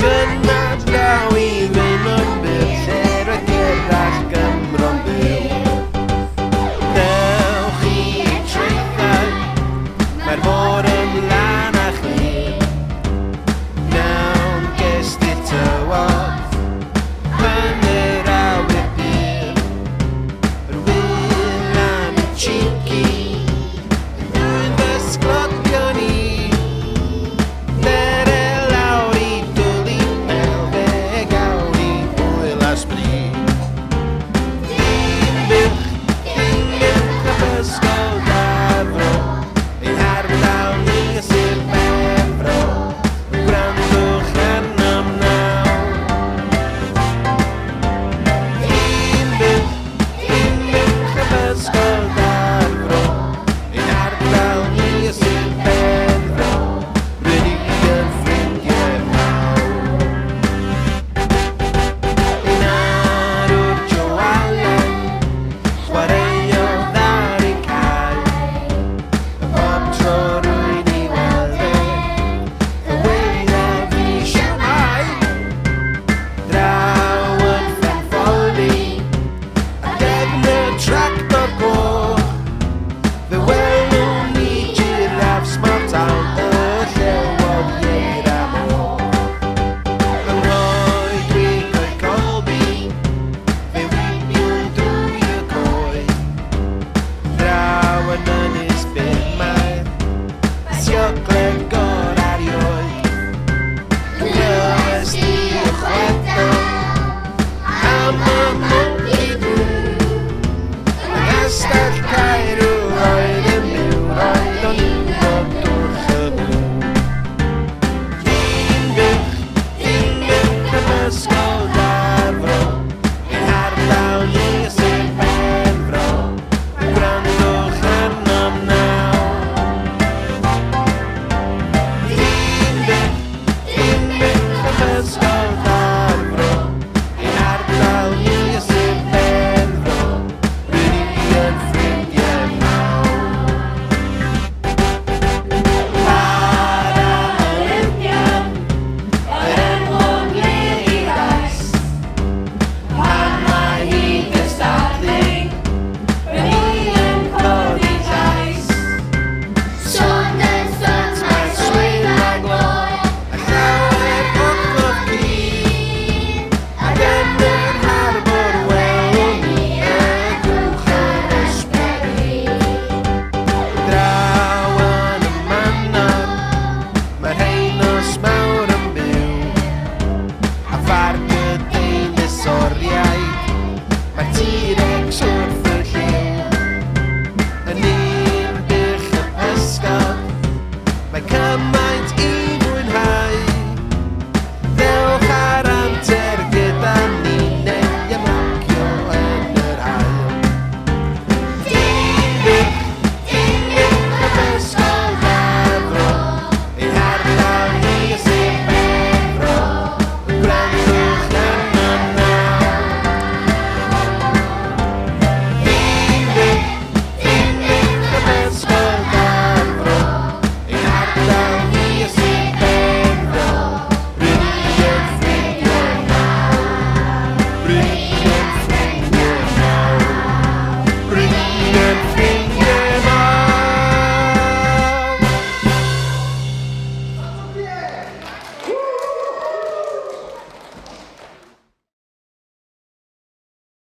Ac yna draw i Faenor Byr, lle roedd Gerallt Gymro'n byw. Dewch i'r traethau, mae'r môr yn lân a chlir. Mewn gestyll tywod, yn yr awyr bur. Yr wylan yn cheeky, yn dwyn fy sglodion i. Dere lawr i dwll i bel, fe gawn ni hwyl a sbri. Dinbych, Dinbych y bysgod a'r fro, ein hardal ni yn Sir Benfro. Gwrandwch arnom nawr. Dinbych, Dinbych y bysgod a'r fro, ein ardal ni yn Sir Benfro. Rydyn ni yn ffrindiau mawr. Ein arwr Joe Allen, chwaraeodd ar ein cae. A bob tro rwy'n ei weld e, fe weud fi shwmae. Draw yn Fenfoldi, a gefn y tractor goch, fe welwn ni jiráffs smart y llewod ieir a moch. Yng nghoedwig y Colby, fe wibiwn drwy y coed. Draw yn Ynys Byn mae'r siocled gorau erioed. Glywes di y chwedl am y mwnci drwg? Yng Nghastell Caerw roedd yn byw, roedd o'n gwybod dwll y mwg. Dinbych, Dinbych y bysgod a'r fro, ein hardal ni yn Sir Benfro. Gwrandwch arnom nawr. Dinbych, Dinbych y bysgod a'r fro, ein ardal ni yn Sir Benfro. Rydyn ni yn ffrindiau mawr. Paralympian, yr enwog Lily Rice. Pan mae hi'n cystadlu, rydyn ni yn codi llais. Saunders Foot, mae swyddfa glo. A llawer o goffi. Ac yn yr harbwr welwn ni y cwch yr ysbryd. Draw yn y Manor, mae'r rheinos mawr yn byw. A pharc y deinosoriaid, mae'r T-Rex wrth y llyw. Yn Ninbych y pysgod, mae cymaint i fwynhau. Dewch ar antur gyda ni neu ymlacio yn yr haul. Dinbych, Dinbych y bysgod a'r fro, ein hardal ni yn Sir Benfro. Gwrandwch arnom nawr. Dinbych, Dinbych y bysgod a'r fro, ein ardal ni yn Sir Benfro. Rydyn ni yn ffrindiau mawr. Rydyn